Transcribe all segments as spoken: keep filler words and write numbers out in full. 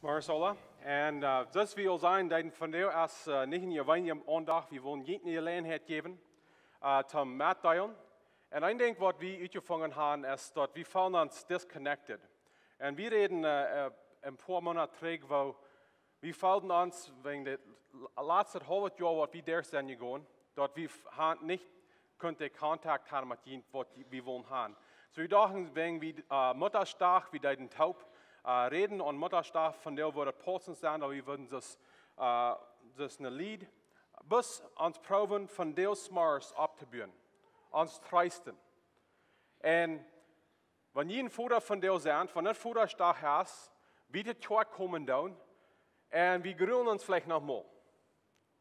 Marzola. En uh, soo aus wie aul säden, deeden vondoag es uh, nich een Evangelium Aundacht. Wie wellen junt eene Jeläajenheit jäwen uh, toom metdeelen. En een Dinkj waut wie utjefungen haben es daut wie feelen ons disconnected. En wie räden uh, uh, een poa Moonat trigj, woo wie feelden ons wäajen daut latste haulwe Joa waut wie derch sent jegonen, daut wie f- haben nich kunnen Kontakt haben met junt waut wie wullen haben. Soo wie dochten wäajen wie uh, Muttadach, wie deeden toop uh, räden aun Muttadach, vondoag wudd daut paussent sennen, daut wie wudden soo uh, soo een Leet, bloos ons proowen vondoag zemorjes opptobuen, ons treesten. En wan jie een Voda vondoag sent, wan daut Vodadach es, wie de Kjoakj komen doonen, en wie grulen ons veleicht noch mol.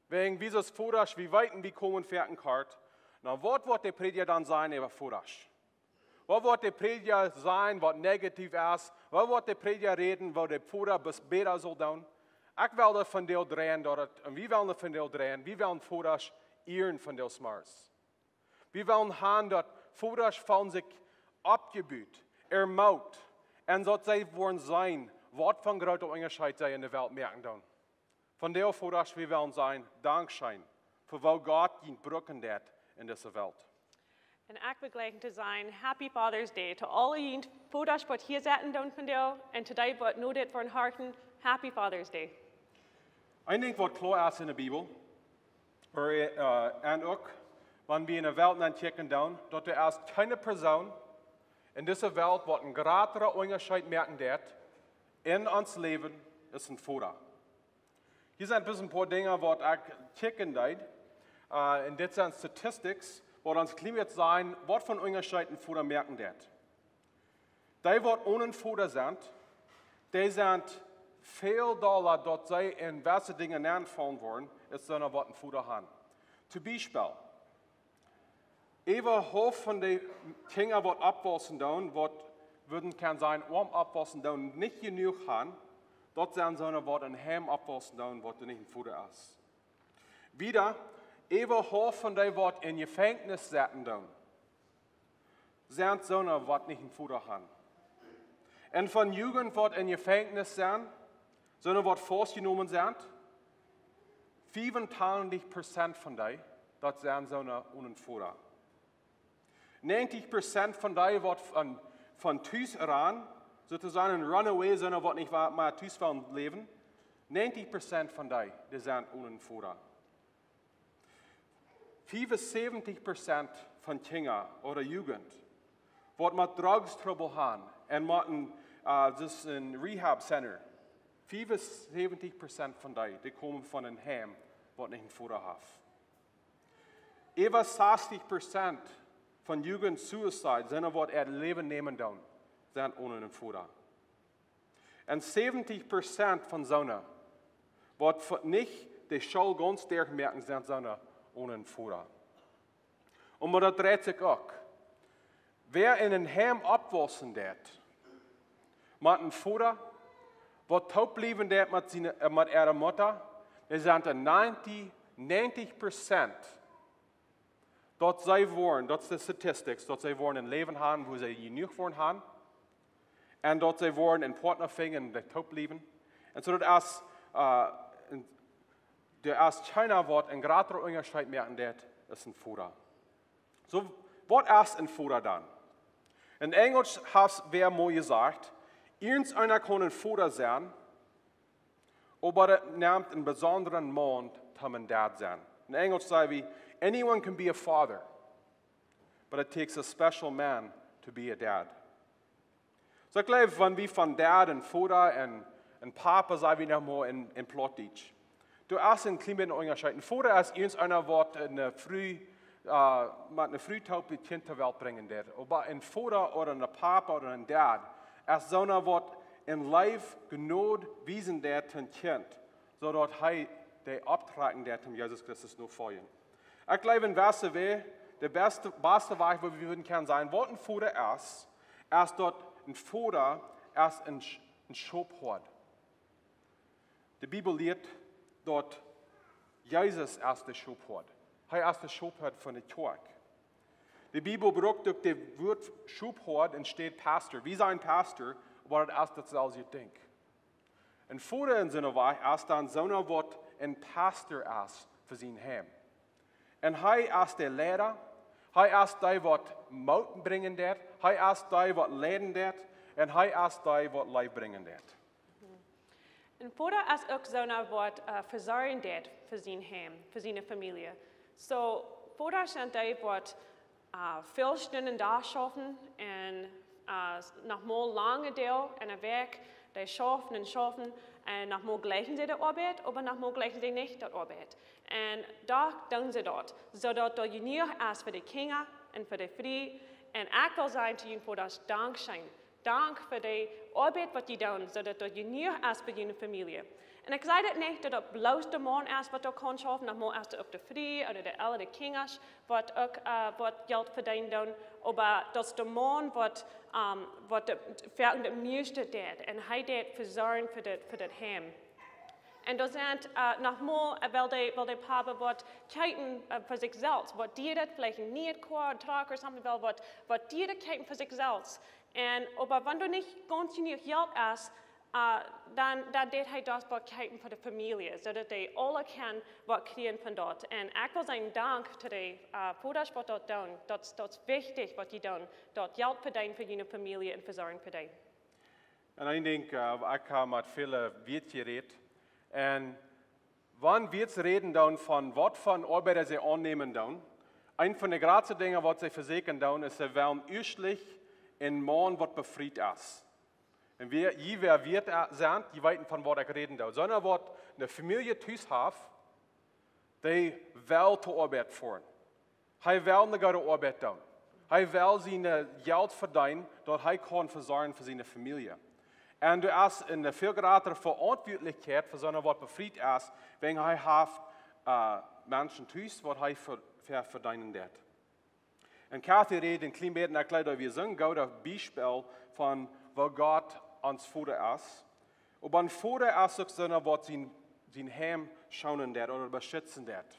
Wäajen wie soo aus Vodasch, wie weeten, wie komen foaken kort, na waut woat de Prädja dan sajen äwa Vodasch? Waut woat de Prädja sajen waut negativ es? Waut woat de Prädja räden woo de Voda bäta saul doonen? Ekj well daut vondoag dreien, daut et, en wie wellen daut vondoag dreien, wie wellen Vodasch ieren vondoag zemorjes. Wie wellen haben daut Vodasch feelen sikj oppjebut, ermuticht, en daut see woaren seenen waut fa een groota Unjascheet see en de Welt moaken doonen. Vondoag Vodasch, wie wellen sajen, dankscheen fa woo Gott junt brucken deit en dise Welt. En ekj well jlikj to sajen, Happy Father's Day to aule junt Vodasch waut hia setten doonen vondoag, en to dee waut nu dit woaren horchen, Happy Father's Day. Een Dinkj waut kloa es en de Bibel, ooda, uh, en uk wan wie en de Welt nenn kjikjen doonen, daut doa es kjeene Persoon en dise Welt waut een jratra Unjascheet moaken deit en ons Läwen aus een Voda. Hia sent bloos een poa Dinja waut ekj kjikjen deed, uh, en dit sent statistics, waut ons kjlien bät sajen waut fa een Unjascheet een Voda moaken deit. Dee waut onen Voda sent, dee sent väl dolla daut see en jewesse Dinja nenfaulen woaren, aus soone waut een Voda haben. Toom Biespel, äwa haulf von de Kjinja waut oppwaussen doonen, waut wie wudden kjennen sajen oam oppwaussen doonen, nich jenuach haben, daut sent soone waut en Heim oppwaussen doonen waut doa nich een Voda es. Wieda, äwa haulf von dee waut en Jefenkjnis setten doonen, sent soone waut nich een Voda haben. En von Jugent waut en Jefenkjnis sent, soone waut faustjenomen sent, fiefuntachentich Prozent von dee, daut sent soone onen Voda. Negentig Prozent von dee waut von, von Tus ran, soo to sajen een Runaway, soone waut nich wa- mea Tus wellen läwen, negentig Prozent von dee, dee sent onen Voda. Fiefunsäwentich Prozent von Kjinja ooda Jugent waut met Drugs Trubbel haben en motten, uh, daut es een Rehab Center. Fiefunsäwentich Prozent von dee, dee komen von een Heim waut nich een Voda haft. Äwa sastich Prozent von Jugent Suicide, soone waut äa Läwen nämen doonen, sent onen een Voda. En säwentich Prozent von soone waut v- nich de School gaunz derchmoaken, sent soone onen Voda. Un daut dreit sikj uk. Wäa en een Heim oppwaussen deit met een Voda, waut toop bliewen deit met, siene, uh, met äare Mutta, dee sent en negentig, negentig Prozent daut see woaren, daut es de statistics, daut see woaren een Läwen haben wua see jenuach woaren haben, en daut see woaren een Partner finjen dee toop bliewen. En soo daut es, uh, en, doa es kjeena waut een jratra Unjascheet moaken deit aus een Voda. Soo, waut es een Voda dan? En Enjlisch haft wäa mol jesajcht, irjent eena kaun een Voda sennen, oba daut nemt een besondren Maun toom een Dad sennen. En Enjlisch saj wie, anyone can be a father, but it takes a special man to be a dad. Soo ekj jleew, wan wie von Dad en Voda en, en Papa saj wie noch mol en, en Plautdietsch, doa es een kjlien bät een Unjascheet. Een Voda es irjent eena waut eene Fru, uh, met eene Fru toop een Kjint to Welt brinjen deit. Oba een Voda ooda een Papa ooda een Dad es soona waut en Leew, Jnod wiesen deit toom Kjint, soo daut hee dee opptrakjen deit toom Jesus Christus nofoljen. Ekj jleew, een baste Wajch, de baste, baste Wajch woo wie wudden kjennen sajen waut een Voda es, es daut een Voda es een, Sch- een Schophoad. De Bibel lieet daut Jesus es de Schophoad. Hee es de Schophoad von de Kjoakj. De Bibel brukt uk daut Wuat Schophoad enne Städ Pastor. Wie sajen Pastor, oba daut es daut selwje Dinkj. En Voda en soone Wajch es dan soona waut en Pastor es fa sien Heim. Un hee es de Leida, hee es dee waut Moot brinjen deit, hee es dee waut leiden deit, un hee es dee waut Leew brinjen deit. En Voda es uk soona waut uh, vesorjen deit fa sien Heim, fa siene Famielje. So, Vodasch sent dee waut uh, väl Stunden doa schaufen un uh, noch mol lange Deel en de Wäakj, dee schaufen un schaufen un noch mol jlikjen see de Oabeit, oba noch mol jlikjen see nich de Oabeit. Un doch doonen see daut, soo daut doa jenuach es fa de Kjinja un fa de Fru. Un ekj well sajen to june Vodasch, dankscheen. Dank fa de Oabeit waut jie doonen, soo daut doa jenuach es fa june Famielje. Un ekj saj daut nich daut daut bloos de Maun es waut doa kaun schaufen, noch mol es doa uk de Fru ooda de elre Kjinja waut uk uh, waut Jelt vedeenen doonen, oba daut es de Maun waut, um, waut de, fa de mieeschte deit. Un hee deit vesorjen fa daut, fa daut Heim. Un doa sent uh, noch mol, uh, well dee, well dee Papa waut kjeepen uh, fa sikj selfst, waut dee daut veleicht nich kwoa, en Truck ooda something well, waut, waut dee daut kjeepen fa sikj selfst. Un oba wan doa nich gaunz jenuach Jelt es, uh, dan, dan deit hee daut waut kjeepen fa de Famielje, soo daut dee aule kjennen waut kjrieen von daut. Un ekj well sajen, dank to de uh, Vodasch waut daut doonen. Daut, daut es wichtich waut jie doonen. Daut Jelt vedeenen fa june Famielje un vesorjen fa dee. Un ekj denkj, uh, ekj hab met väle Wieet jerät. Un wan Wieet räden dan von waut fa Oabeida see aunnämen dan, een von de jratste Dinja waut see vesieekjen dan, es, see wellen ieeschtlich en Maun waut befriet es. Un wie, jie, wäa Wieet sent, jie weeten von waut ekj räden doo. Soona waut ne Famielje tus haft, dee well to Oabeit foaren. Hee well ne goode Oabeit doonen. Hee well sien Jelt vedeenen, daut hee kaun vesorjen fa siene Famielje. Un doa es ne väl jratre Veauntwuatlichkjeit fa soona waut befriet es, wan hee haft uh, Menschen tus waut hee ve, ve, vedeenen deit. Un Kathy räd en kjlien bät, ekj jleew daut wia soon goodet Biespel von waut Gott ons Voda es. Oba een Voda es uk soona waut sien, sien Heim schoonen deit ooda beschitzen deit.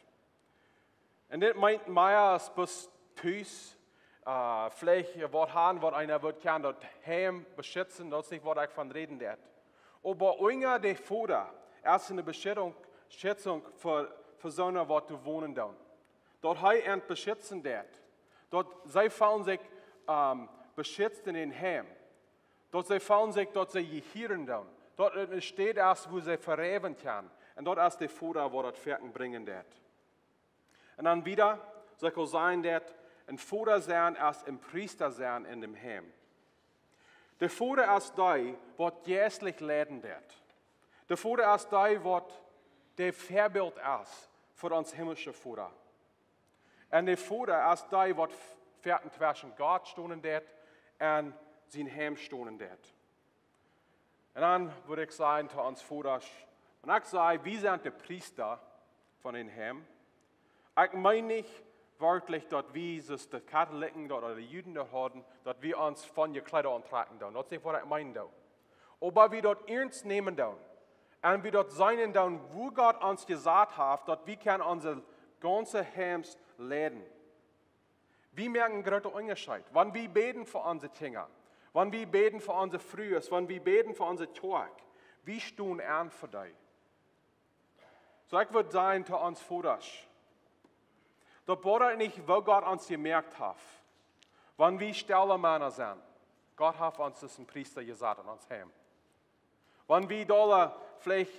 Un dit meent mea aus bloos tus, uh, veleicht waut han waut eena wudd kjennen daut Heim beschitzen, daut es nich waut ekj von räden doo. Oba unja de Voda es ne Beschitzunk, Beschitzunk fa, fa soone waut doa wonen doonen. Daut hee an beschitzen deit. Daut see feelen sikj um, beschizt en een Heim. Daut see feelen sikj daut see jehieren doonen. Daut et ne Städ es wua see vereewen kjennen. Un daut es de Voda waut daut Werkjen brinjen deit. Un dan wieda, soo ekj aul säd, daut een Voda sennen es een Priesta sennen en däm Heim. De Voda es dee waut jeistlich leiden deit. De Voda es dee waut de Väabilt es fa ons himlische Voda. Un de Voda es dee waut f-, fäaten tweschen Gott stonen deit un sien Heim stonen deit. Un dan wudd ekj sajen to ons Vodasch, wan ekj saj, wie sent de Priesta von een Heim, ekj meen nich werkjlich daut wie, soo aus de Katholiken daut ooda de Juden daut hauden, daut wie ons von de Kjleeda auntrakjen doonen. Daut es nich waut ekj meenen doo. Oba wie daut iernst nämen doonen. Un wie daut seenen doonen, woo Gott ons jesat haft, daut wie kjennen onse gaunze Heims leiden. Wie moaken een grooten Unjascheet. Wan wie bäden fa onse Kjinja, wan wie bäden fa onse Frues, wan wie bäden fa onse Kjoakj, wie stonen aun fa dee. Soo ekj wudd sajen to ons Vodasch, daut bodat nich woo Gott ons jemoakt haft. Wan wie stelle Mana sent, Gott haft ons aus een Priesta jesat en ons Heim. Wan wie doa veleicht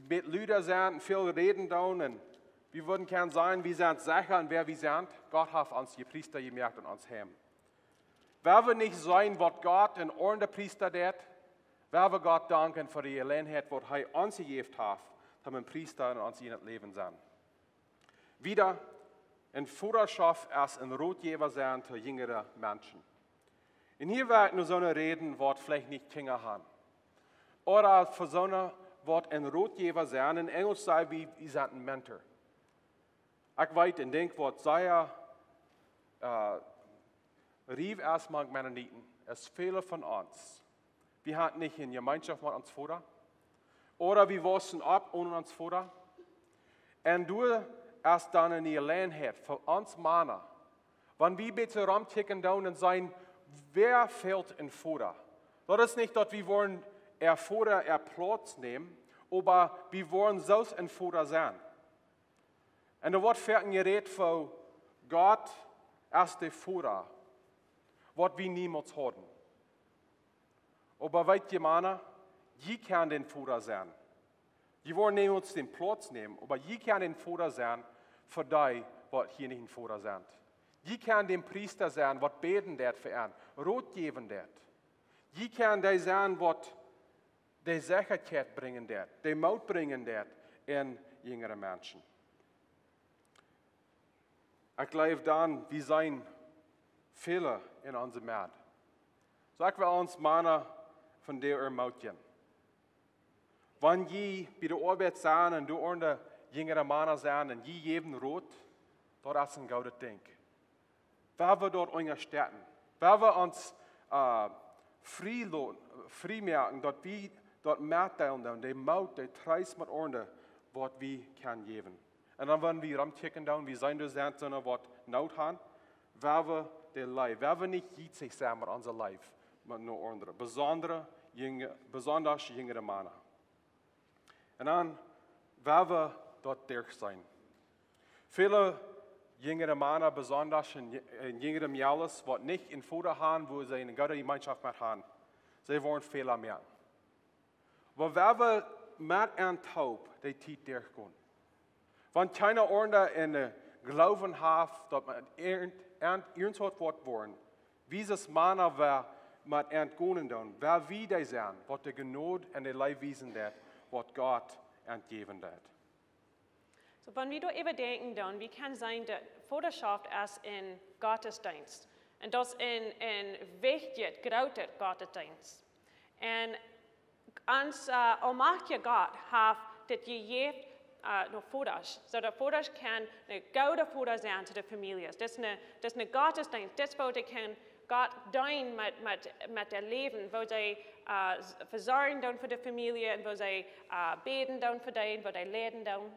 met luda sent un väl räden doonen un wie wudden kjennen sajen, wie sent secha en wäa wie sent, Gott haft ons je Priesta jemoakt en ons Heim. Woa wie nich seenen waut Gott en onse Priesta deit, woa wie Gott danken fa de Jeläajenheit waut hee ons jejäft haft, daut wie een Priesta en ons, en daut Läwen sent. Wieda, een Vodaschoft es een Rotjäwa sennen to jinjre Menschen. Un hia woa ekj no soone räden waut veleicht nich Kjinja han. Ooda fa soone waut een Rotjäwa sennen, en Enjelsch saj wie, wie sent een Mentor. Ekj weet un denkj waut sea, uh, rief es mank Mennoniten, es väle von ons. Wie hauden nich eene Jemeenschoft met ons Voda. Ooda wie wussen opp onen ons Voda. Un doa es dan eene Jeläajenheit fa ons Mana. Wan wie een bät romkjikjen doonen un seenen, wäa fält een Voda? Daut es nich daut wie woaren äa Voda äa Plauz nämen, oba wie woaren selfst een Voda sennen. Un doa woat foaken jerät von Gott aus de Voda, waut wie niemols hauden. Oba weet jie, Mana, jie kjennen dän Voda sennen. Jie woaren niemols dän Plauz nämen, oba jie kjennen dän Voda sennen fa dee, waut hia nich een Voda sent. Jie kjennen dän Priesta sennen, waut bäden deit fa an, Rot jäwen deit. Jie kjennen dee sennen, waut dee Sechaheit brinjen deit, dee Moot brinjen deit en jinjre Menschen. Ekj jleew dan, wie sent väle en onse Medd. Soo ekj well ons Mana vondoag ermootjen. Wan jie bie de Oabeit sent un doa aundre jinjre Mana sent un jie jäwen Rot, daut es een goodet Dinkj. Wie woaren daut unjastetten. Wie woaren ons äh, frie loten, frie moaken, daut wie daut metdeelen doonen, dän Moot, dän Treest met aundre, waut wie kjennen jäwen. Un dan, wan wie romkjikjen doonen, wie seenen doa sent, soone waut Noot haben, wie woaren dee leewen, wie woaren nich jietsich sennen met onse Leew, met no aundre, besonda jinj-, besonda jinjre Mana. Un dan, wie woaren daut derch sennen. Väle jinjre Mana, besonda en, en jinjre Mejales, waut nich een Voda haben, wua see eene goode Jemeenschoft met haben, see woaren Fäla moaken. Oba wie woaren met an toop dee Tiet derchgonen. Wan kjeena aundra een Gloowen haft, daut met an, an irjentwaut woat woaren, wie aus Mana, wie met an gonen doonen, wie woaren dee sennen, waut de Jnod un de Leew wiesen deit, waut Gott an jäwen deit. Soo, wan wie doa äwadenkjen doonen, wie kjennen seenen, de Vodaschoft es een Gottesdeenst. Un daut es een, een wichtja, groota Gottesdeenst. Un ons äh, aulmajchtja Gott haft dit jejäft äh, no Vodasch. Soo daut Vodasch kjennen een gooda Voda sennen to de Famieljes. Dit es een, dit es een Gottesdeenst. Dit es woo dee kjennen Gott deenen met, met, met äa Läwen. Woo see äh, s-, vesorjen doonen fa de Famielje un woo see äh, bäden doonen fa dee un woo see leiden doonen.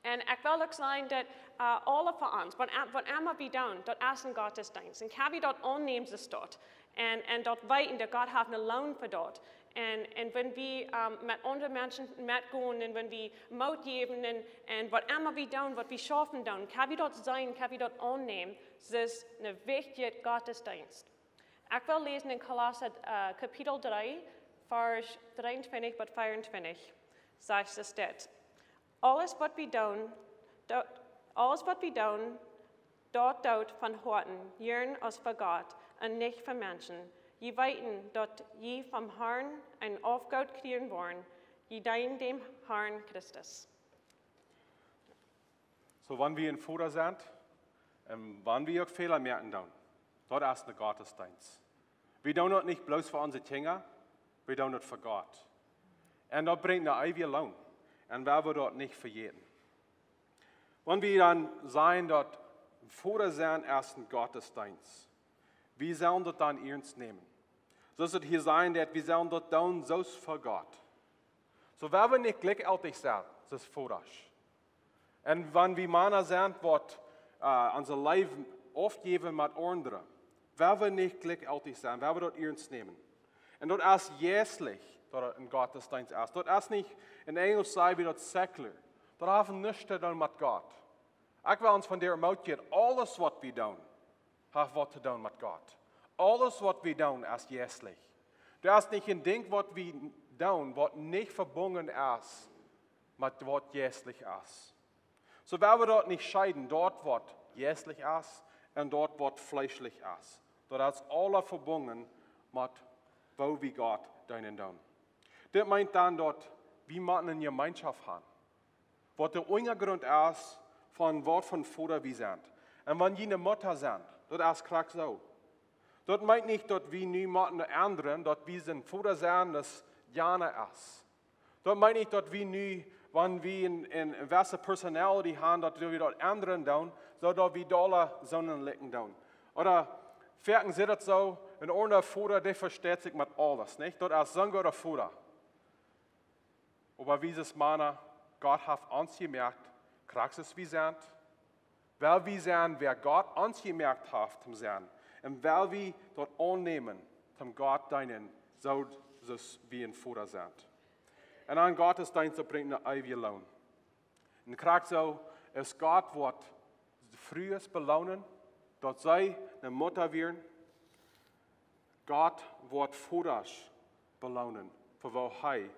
Un ekj well uk sajen daut äh, aule von ons, waut, waut emma wie doonen, daut es een Gottesdeenst. Un kjenn wie daut aunnämen, soo aus daut. Un, un daut weeten daut Gott haft een Loon fa daut. Un, un wan wie ähm, met aundre Menschen metgonen un wan wie Moot jäwen un, un waut emma wie doonen, waut wie schaufen doonen, kjenn wie daut seenen, kjenn wie daut aunnämen, soo aus een wichtja Gottesdeenst. Ekj well läsen en Kolossa äh, Kapitel dree, Varsch dreeuntwintich bat veeruntwintich. Sajcht et dit. Aules waut wie doonen, daut, aules waut wie doonen, daut doot von Hoaten, jiern aus fa Gott un nich fa Menschen. Jie weeten daut jie vom Harn een Oafgoot kjrieen woaren, jie deenen däm Harn Christus. Soo, wan wie een Voda sent un wan wie uk Fäla moaken doonen, daut es een Gottesdeenst. Wie doonen daut nich bloos fa onse Kjinja, wie doonen daut fa Gott. Un daut brinjt een eewja Loon. Un wie woaren daut nich vejäten. Wan wie dan sajen daut Voda sennen es een Gottesdeenst, wie sellen daut dan iernst nämen? Soo aus et hia sajcht, daut wie sellen daut doonen soo aus fa Gott. Soo wie woaren nich jlikjjeltich sennen, soo aus Vodasch. Un wan wie Mana sent, waut äh, onse Leew aufjäwen met aundre, wie woaren nich jlikjjeltich sennen, wie woaren daut iernst nämen. Un daut es jeistlich, daut et een Gottesdeenst es. Daut es nich, en Enjlisch saj wie daut secular. Daut haft nuscht to doonen met Gott. Ekj well ons vondoag ermootjen, aules waut wie doonen, haft waut to doonen met Gott. Aules waut wie doonen es jeistlich. Daut es nich een Dinkj waut wie doonen, waut nich vebungen es met waut jeistlich es. Soo woa wie daut nich scheiden, daut waut jeistlich es un daut waut fleeschlich es. Daut es aula vebungen met woo wie Gott deenen doonen. Dit meent dan daut wie motten eene Jemeenschoft haben, waut de Unjagrunt es von waut fa een Voda wie sent. Un wan jie eene Mutta sent, daut es krakjt soo. Daut meent nich daut wie nu motten endren, daut wie een Voda sent, daut jana es. Daut meent nich daut wie nu, wan wie eene, eene jewesse Personality haben, daut wie daut endren doonen, soo daut wie dolla soo likjen doonen. Ooda foaken sitt daut soo, een aundra Voda, dee vesteit sikj met aules, nich? Daut es soon gooda Voda. Oba wie sent Mana, Gott haft ons jemoakt, krakjt soo aus wie sent, wiels wie sent wäa Gott ons jemoakt haft toom sennen. Un wiels wie daut aunnämen, toom Gott deenen, soo Soo aus wie een Voda sent. Un een Gottesdeenst, daut brinjt een eewjet Loon. Un krakjt soo aus Gott woat Frues beloonen, daut see eene Mutta wieren, Gott woat Vodasch beloonen, fa woo hee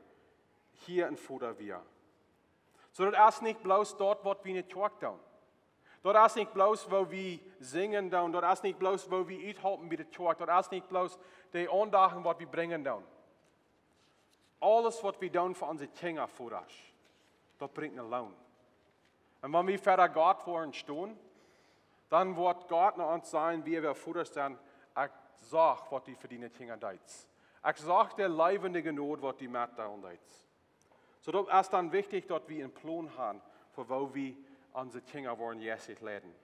hia een Voda wia. Soo daut es nich bloos daut, waut wie enne Kjoakj doonen. Daut es nich bloos, woo wie sinjen doonen. Daut es nich bloos, woo wie uthalpen bie de Kjoakj. Daut es nich bloos de Aundachten, waut wie brinjen doonen. Aules, waut wie doonen fa onse Kjinja, Vodasch, daut brinjt een Loon. Un wan wie ver Gott woaren stonen, dan woat Gott no ons sajen, wie wie Vodasch sent: Ekj sach, waut du fa diene Kjinja deetst. Ekj sach de läwendje Jnod, waut du met an deetst. Soo daut es dan wichtich, daut wie een Plon haben, fa woo wie onse Kjinja woaren jeistlich leiden.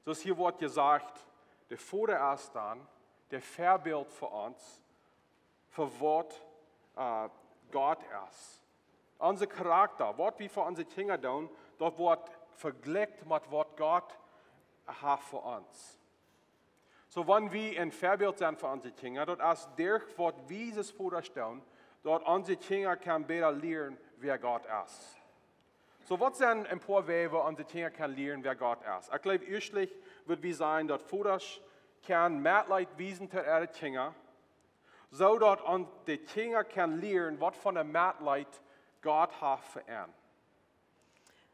Soo aus hia woat jesajcht, de Voda es dan daut Väabilt fa ons, fa waut, äh, Gott es. Onse Charakta, waut wie fa onse Kjinja doonen, daut woat vejlikjt met waut Gott haft fa ons. Soo, wan wie een Väabilt sent fa onse Kjinja, daut es derch waut wie aus Vodasch doonen, daut onse Kjinja kjennen bäta lieren, wäa Gott es. Soo, waut sent een poa Wäaj, woo onse Kjinja kjennen lieren, wäa Gott es? Ekj jleew, ieeschtlich wudd wie sajen, daut Vodasch kjennen Metleet wiesen to äare Kjinja, soo daut de Kjinja kjennen lieren, waut fa een Metleet Gott haft fa an.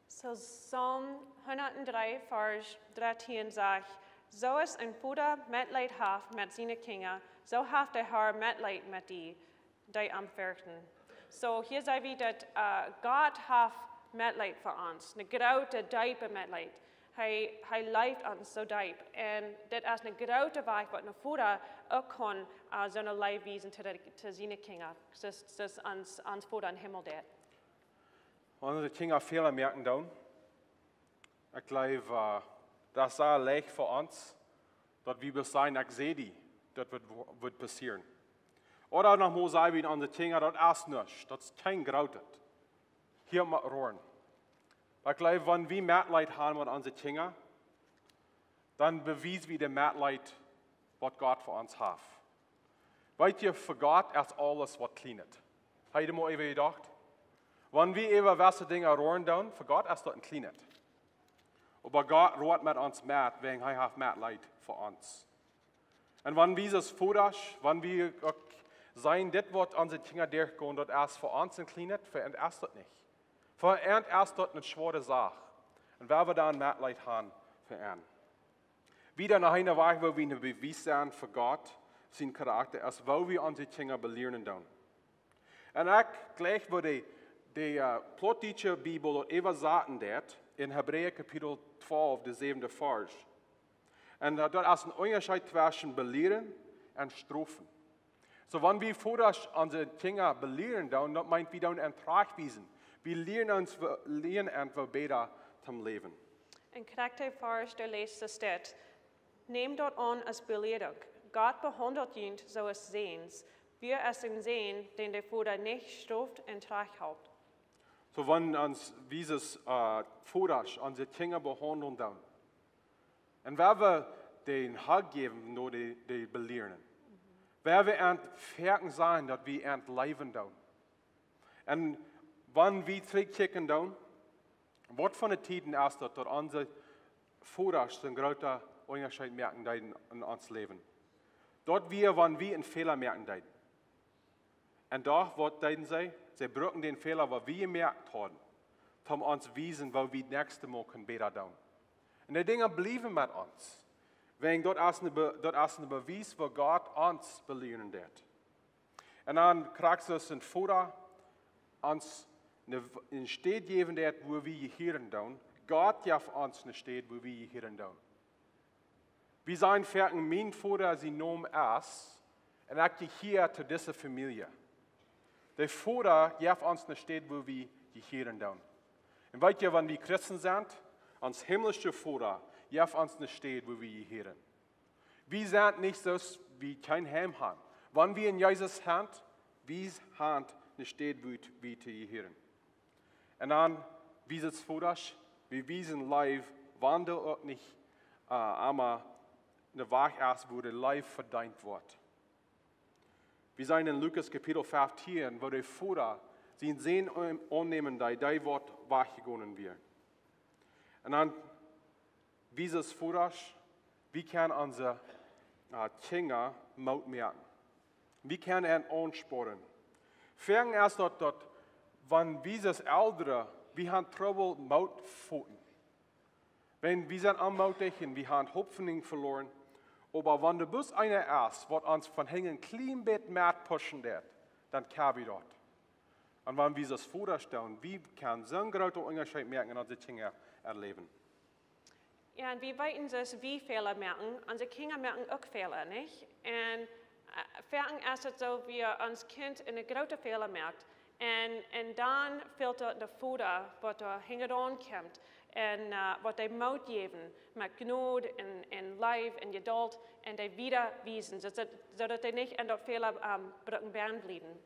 Soo Psalm hundatdree, Varsch dartieen sajcht: Soo aus een Voda Metleet haft met siene Kjinja, soo haft de Herr Metleet met dee, dee am ferchten. Soo, hia seenen wie daut, äh, Gott haft Metleet fa ons, een grootet, deepet Metleet. Hee, hee leeft ons soo deep. Un dit es een groota Wajch, waut een Voda uk kaun, äh, soone Leew wiesen to de, to siene Kjinja, soo aus, soo aus ons, ons Voda em Himmel deed. Wan onse Kjinja Fäla moaken doonen, ekj jleew, äh, daut es sea leicht fa ons, daut wie bloos sajen: Ekj see die, daut woat, woat passieren. Ooda noch mol sajen wie onse Kjinja: Daut es nuscht, daut es kjeen grootet. Hia mott roaren. Oba ekj jleew, wan wie Metleet haben met onse Kjinja, dan bewiesen wie daut Metleet, waut Gott fa ons haft. Weet jie, fa Gott es aules waut kjlienet. Hab jie mol äwa jedocht? Wan wie äwa jewesse Dinja roaren doonen, fa Gott es daut een kjlienet. Oba Gott roat met ons met, wäajen hee haft Metleet fa ons. Un wan wie aus Vodasch, wan wie uk seenen, dit waut onse Kjinja derchgonen, daut es fa ons een kjlienet, fa an es daut nich. Fa an es daut eene schwoare Sach. Un wua wie dan Metleet haben fa an. Wieda noch een Wajch, woo wie een Bewies sent fa Gott sien Charakta, es woo wie onse Kjinja belieren doonen. Un ekj jlikj, woo de, de, äh, plautdietsche Bibel daut äwasaten deed en Hebräa Kapitel twalf, de säwende Varsch. Un, äh, daut es een Unjascheet tweschen belieren un strofen. Soo, wan wie Vodasch onse Kjinja belieren doonen, daut meent, wie doonen an trajchtwiesen. Wie lieren ons, wie lieren an, woo bäta to läwen. En krakjt de Varsch, de latste steit: Nämt daut aun aus Belierunk. Gott behaundelt junt soo aus Säns. Wäa es een Sän, dän de Voda nich stroft un trajcht halpt? Soo, wan ons, wie aus, äh, Vodasch onse Kjinja behaundlen doonen, un wua wie dän Hug jäwen no de, de Belieren. Wua wie an foaken sajen, daut wie an leewen doonen. Un wan wie trigjkjikjen doonen, waut fa Tieden es daut, daut onse Vodasch een groota Unjascheet moaken deeden en ons Läwen. Daut wia, wan wie een Fäla moaken deeden. Un doch, waut deeden see? See bruckten dän Fäla, waut wie jemoakt hauden, om ons wiesen, woo wie daut näakjste Mol kjennen bäta doonen. Un dee Dinja bliewen met ons. Wäajen daut es een Be-, daut es een Bewies, woo Gott ons belieren deed. Un dan krakjt soo aus een Voda ons eene, eene Städ jäwen deed, wua wie jehieren doonen. Gott jeft ons eene Städ, wua wie jehieren doonen. Wie sajen foaken: Mien Voda sien Nomen es, un ekj jehia to dise Famielje. De Voda jeft ons eene Städ, wua wie jehieren doonen. Un weet jie, wan wie Christen sent, ons himlische Voda jeft ons eene Städ, wua wie jehieren. Wie sent nich soo aus wie kjeen Heim haben. Wan wie en Jesus sent, wie haben eene Städ, wua wie to jehieren. Un dan, wie aus Vodasch, wie wiesen Leew, wan daut uk nich, äh, emma een Wajch es, wua de Leew vedeent woat. Wie seenen en Lukas Kapitel feftieen, woo de Voda sienen Sän aun-, aunnämen deed, dee waut wajchjegonen wia. Un dan, wie aus Vodasch, wie kjennen onse, äh, Kjinja Moot moaken. Wie kjennen an aunspornen. Foaken es daut, daut, wan wie aus Elren, wie haben Trubbel Moot foten. Wan wie sent onmootich un wie haben Hopninj veloaren, oba wan doa bloos eena es, waut ons von hinjen een kjlien bät metpushen deit, dan kjenn wie daut. Un wan wie aus Vodasch doonen, wie kjennen soon grooten Unjascheet moaken en onse Kjinja äa Läwen. Jo, un wie weeten, daut wie Fäla moaken, onse Kjinja moaken uk Fäla, nich? Un, äh, foaken es et soo, woo ons Kjint een grooten Fäla moakt. Un, un dan fält et de Voda, waut doa hinjaraun kjemt. Un, äh, waut dee Moot jäwen, met Jnod un, un Leew un Jeduld un dee wieda wiesen, soo daut, soo daut dee nich en daut Fäla, ähm, brucken benen bliewen.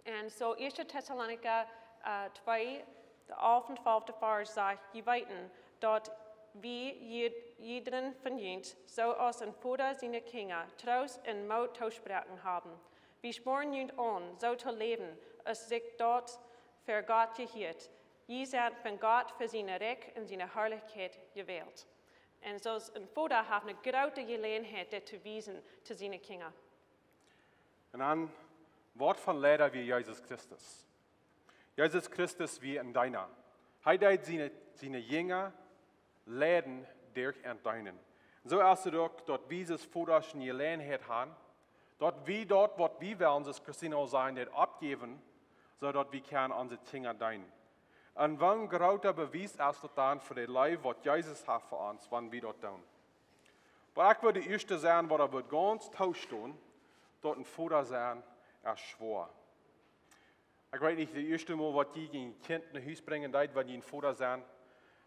Un soo Ieeschte Tessalonicha, äh, twee, de alf un twalfte Varsch sajcht, jie weeten, daut wie jie-, jieda von junt, soo aus een Voda siene Kjinja, Troost un Moot tootospräakjen haben. Wie spoaren junt aun, soo to läwen, aus sikj daut fa Gott jehieet. Jie sent von Gott fa sien Rikj un siene Harlichkjeit jewält. Un soo aus een Voda haft eene groote Jeläajenheit, dit to wiesen to siene Kjinja. Un dan, waut fa een Leida wia Jesus Christus. Jesus Christus wia een Deena. Hee deed siene, siene Jinja leiden derch an deenen. Soo es et uk, daut wie aus Vodasch eene Jeläajenheit haben, daut wie daut, waut wie wellen, soo aus Christina aul säd, nich oppjäwen, soo daut wie kjennen onse Kjinja deenen. Un waut een groota Bewies es daut dan fa de Leew, waut Jesus haft fa ons, wan wie daut doonen. Oba ekj wudd de ieeschta sennen, waut ekj wudd gaunz toostonen, daut een Voda sennen es schwoa. Ekj weet nich, daut ieeschte Mol, waut jie een Kjint no Hus brinjen deeden, wan jie een Voda sent,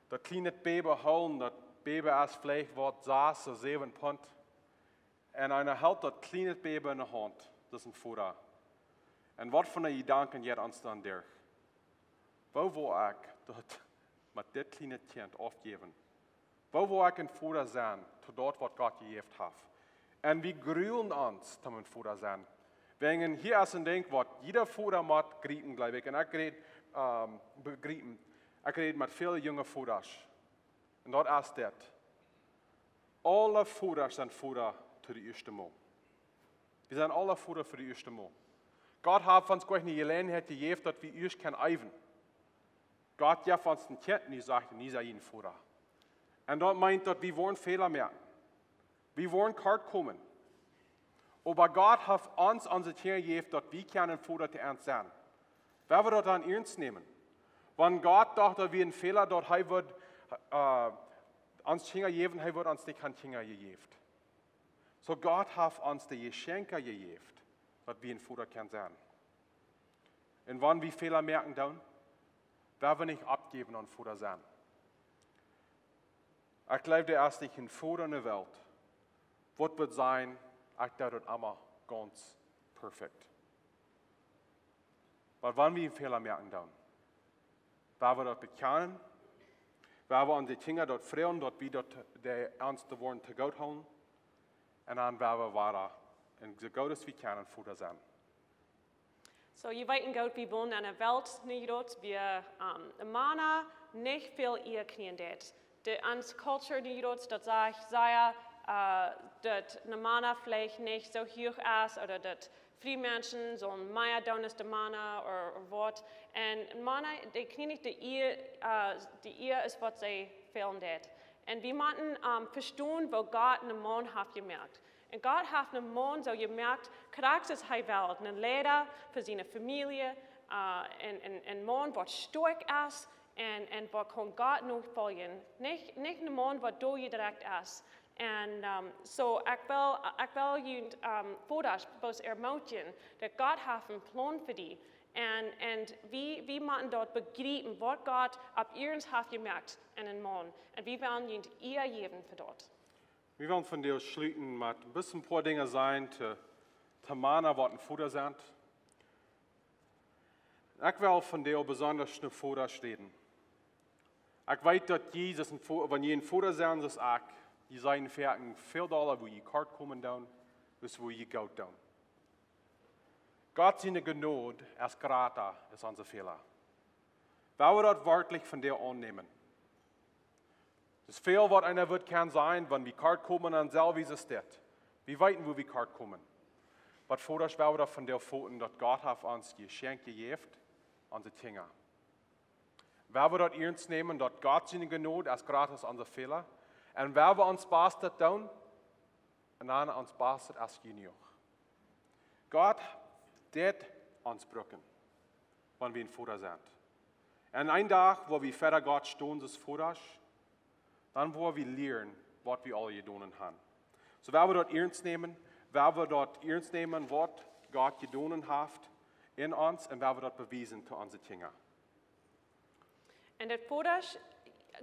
daut kjliene Bäbe hoolen, daut Bäbe es veleicht waut sas ooda säwen Punt. Un eena helt daut kjliene Bäbe enne Haunt, daut es een Voda. Un waut fa Jedanken jeit ons dan derch? Woo wull ekj daut met dit kjliene Kjint oppjäwen? Woo wull ekj een Voda sennen to daut, waut Gott jejäft haft? Un wie grulen ons, om een Voda sennen. Wäajen hia es een Dinkj, waut jieda Voda mott griepen, jleew ekj. Un ekj räd, ähm, bejriepen. Ekj räd met väle junge Vodasch. Un daut es dit. Aule Vodasch sent Voda to de ieeschte Mol. Wie sent aule Voda fa de ieeschte Mol. Gott haft ons nich eene Jeläajenheit jejäft, daut wie ieescht kjennen eewen. Gott jeft ons een Kjint, un hee sajcht, un hee sajcht een Voda. Un daut meent, daut wie woaren Fäla moaken. Wie woaren kort komen. Oba Gott haft ons onse Kjinja jejäft, daut wie kjennen Voda to an sennen. Wie woaren daut dan ernst nämen. Wan Gott docht, daut wie een Fäla, daut hee wudd, äh, ons Kjinja jäwen, hee wudd ons nich kjeene Kjinja jejäft. Soo Gott haft ons de Jeschenkja jejäft, daut wie een Voda kjennen sennen. Un wan wie Fäla moaken doonen, woa wie nich oppjäwen aun Voda sennen. Ekj jleew, doa es nich een Voda enne Welt, waut wudd sajen, ekj doo daut emma gaunz perfekt. Oba wan wie Fäla moaken doonen, woa wie daut bekjanen, woa wie onse Kjinja daut froagen, daut wie daut, dee ons daut woaren to goot hoolen, un dan woa wie wieda een soo goot aus wie kjennen Voda sennen. Soo, jie weeten goot, wie wonen en eene Welt, nich, wua, ähm, de Mana nich väl Ea kjrieen deit. De, ons Culture, nich, daut sajcht sea, äh, daut de Mana veleicht nich soo huach es, ooda daut Frumenschen soo mea doonen aus de Mana, ooda, ooda waut. Un Mana, dee kjrieen nich de Ea, äh, de Ea es waut see fälen deit. Un wie motten, ähm, vestonen, woo Gott eenen Maun haft jemoakt. Un Gott haft eenen Maun soo jemoakt, krakjt aus hee well, een Leida fa siene Famielje, äh, een, een, een Maun, waut stoakj es, un, un waut kaun Gott nofoljen. Nich, nich een Maun, waut doajedrekjt es. Un, ähm, soo, ekj well, ekj well junt, ähm, Vodasch bloos ermootjen, daut Gott haft een Plon fa die. Un, un wie, wie motten daut bejriepen, waut Gott opp ons haft jemoakt en eenen Maun. Un wie wellen junt Ea jäwen fa daut. Wie wellen vondoag schluten met een bät een poa Dinja sajen to, to Mana, waut een Voda sent. Ekj well vondoag besonda no Vodasch räden. Ekj weet, daut Jesus een Vo-, wan jie een Voda sent, soo aus ekj, jie sent foaken väl dolla, wua jie kort komen doonen, aus wua jie goot doonen. Gott siene Jnod es jrata aus onse Fäla. Woa wie daut werkjlich von däm aunnämen? Daut es väl, waut eena woat kjennen sajen, wan wie kort komen, dan sell wie soo steit. Wie weeten, wua wie kort komen. Waut Vodasch, woa wie daut von däm foten, daut Gott haft ons Jeschenkj jejäft, onse Kjinja? Woa wie daut iernst nämen, daut Gott siene Jnod es jrata aus onse Fäla? Un woa wie ons Bastet doonen? Un dan ons Bastet es jenuach. Gott deit ons brucken, wan wie een Voda sent. Un een Dach, wua wie ver Gott stonen aus Vodasch, dan woa wie lieren, waut wie aul jedonen haben. Soo, woa wie daut iernst nämen, woa wie daut iernst nämen, waut Gott jedonen haft en ons, un woa wie daut bewiesen to onse Kjinja. Un daut Vodasch,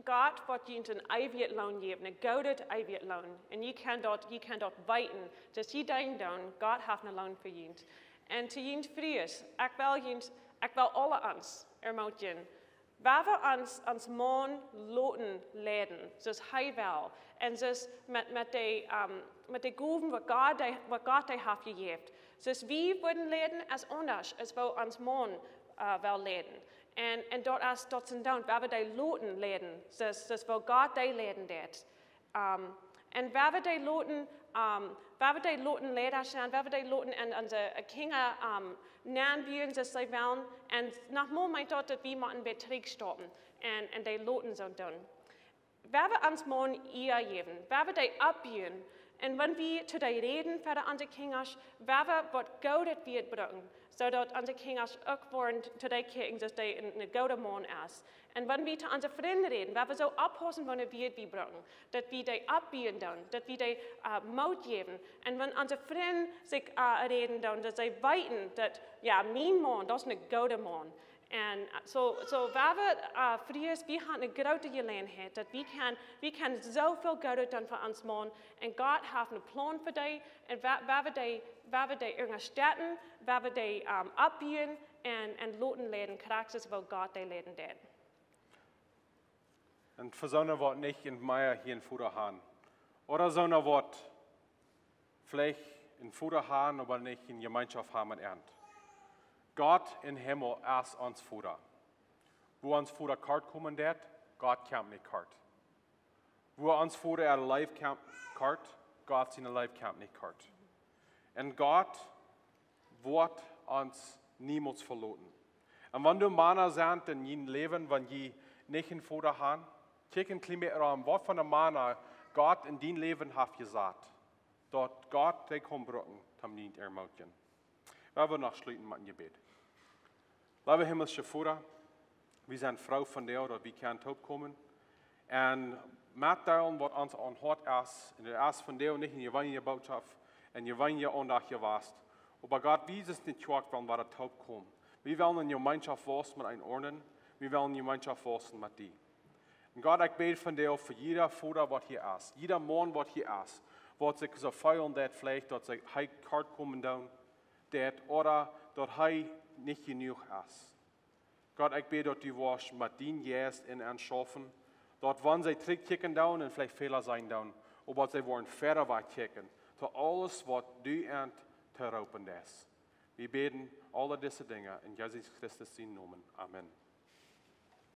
Gott woat junt een eewjet Loon jäwen, een goodet eewjet Loon. Un jie kjennen daut, jie kjennen daut weeten, daut jie deenen doonen, Gott haft een Loon fa junt. Un to junt Frues, ekj well junt, ekj well aule ons ermootjen. Woa wie ons, ons Maun loten leiden, soo aus hee well. Un soo aus met, met de, ähm, met de Gowen, waut Gott dee, waut Gott dee haft jejäft. Soo aus wie wudden leiden, es aundasch, es woo ons Maun, äh, well leiden. Un, un daut es, daut sent dan, woa wie dee loten leiden, soo aus, soo aus woo Gott dee leiden deit. Ähm, un woa wie dee loten, ähm, woa wie dee loten Leida sennen, woa wie dee loten en onse Kjinja, ähm, nenbuen, soo aus see wellen. Un noch mol meent daut, daut wie motten wada trigjstoppen un, un dee loten soo doonen. Woa wie ons Maun Ea jäwen, woa wie dee oppbuen. Un wan wie to dee räden, ver onse Kjinja, woa wie waut Goodet wiet brucken, soo daut onse Kjinja uk woaren to dee kjikjen, daut dee een, een gooda Maun es. Un wan wie to onse Frind räden, woa wie soo oppaussen, waut wie brucken, daut wie dee oppbuen doonen, daut wie dee, äh, Moot jäwen. Un wan onse Frind sikj, äh, räden doonen, daut see weeten, daut, jo, mien Maun, daut es een gooda Maun. Un, äh, soo, soo, woa wie, äh, Frues, wie haben eene groote Jeläajenheit, daut wie kjennen, wie kjennen soo väl Goodet doonen fa ons Maun. Un Gott haft een Plon fa dee. Un woa, woa wie dee, woa wie dee unjastetten, woa wie dee, ähm, oppbuen un, un loten leiden, krakjt soo aus woo Gott dee leiden deit. Un fa soone, waut nich een, mea hia een Voda haben, ooda soone, waut veleicht een Voda haben, oba nich eene Jemeenschoft haben met an. Gott em Himmel es ons Voda. Wua ons Voda kort komen deit, Gott kjemt nich kort. Wua ons Voda äa Läwen kjemt kort, Gott sien Läwen kjemt nich kort. Un Gott woat ons niemols veloten. Un wan doa Mana sent en jun Läwen, wan jie nich een Voda haben, kjikj een kjlien bät rom, waut fa Mana Gott en dien Läwen haft jesat, daut Gott dee kaun brucken, om die to ermutigen. Wie wellen noch schluten met een Jebäd. Leewa himmlischa Voda, wie sent froo vondoag, daut wie kjennen toopkomen un metdeelen, waut ons aum Hoat es. Un daut es vondoag nich eene jeweenelje Bootschoft, eene jeweenelje Aundacht jewast. Oba Gott, wie sent nich kjwak, wan wie toopkomen. Wie wellen eene Jemeenschoft wausen met eenaunda. Wie wellen eene Jemeenschoft wausen met die. Un Gott, ekj bäd vondoag fa jieda Voda, waut hia es, jieda Maun, waut hia es, waut sikj soo feelen deit veleicht, daut see hia kort komen doonen deit, ooda daut hee nich jenuach es. Gott, ekj bäd, daut du woascht met dienen Jeist en an schaufen, daut wan see trigjkjikjen doonen un veleicht Fäla seenen doonen, oba daut see woaren wieda wajchkjikjen to aules, waut du an to roopen deist. Wie bäden aule dise Dinja en Jesus Christus sienen Nomen. Amen.